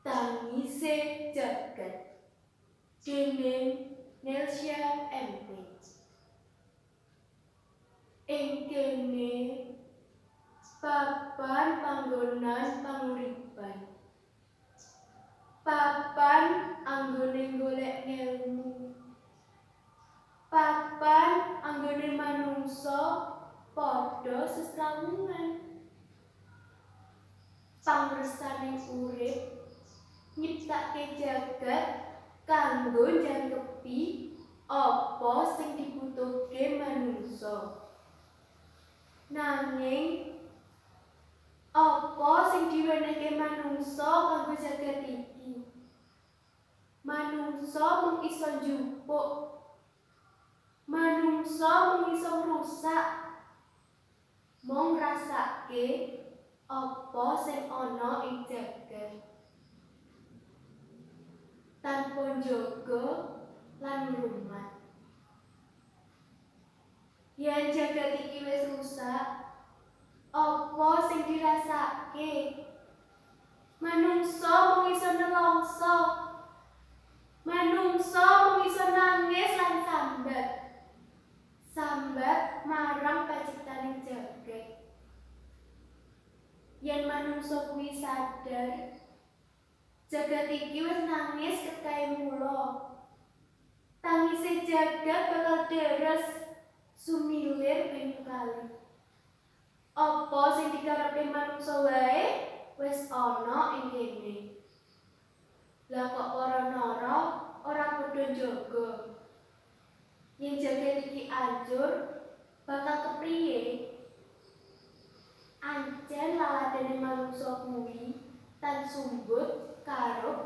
Tangise Jagat dening Nelsya MT. Ing kene papan panggonan panguripan, papan anggone golek ngelmu, papan anggone manungsa padha sesrawungan. Pangresaning urip nyiptake jagat kanggo njangkepi apa sing dibutuhke manungsa. Nanging apa sing diwenehke manungsa kanggo jagat iki? Manungsa mung iso njupuk, manungsa mung iso ngrusak, mung ngrasake apa sing ana ing jagat tanpa njaga lan ngrumat. Yen jagat iki wis rusak, apa sing dirasake? Manungsa mung iso nelongso, manungsa mung iso nangis lan sambat, sambat marang paciptaning jagat. Yen manungsa kuwi sadar, jagat iki wis nangis ket mula. Tangise jagat bakal deres sumilir banyu kali. Apa sing dikarepke manungsa wae wis ana ing kene. Lah kok para nara ora padha njaga? Yen jagat iki ancur, bakal kepriye? Ancen laladene manungsa kuwi tan sumbut karo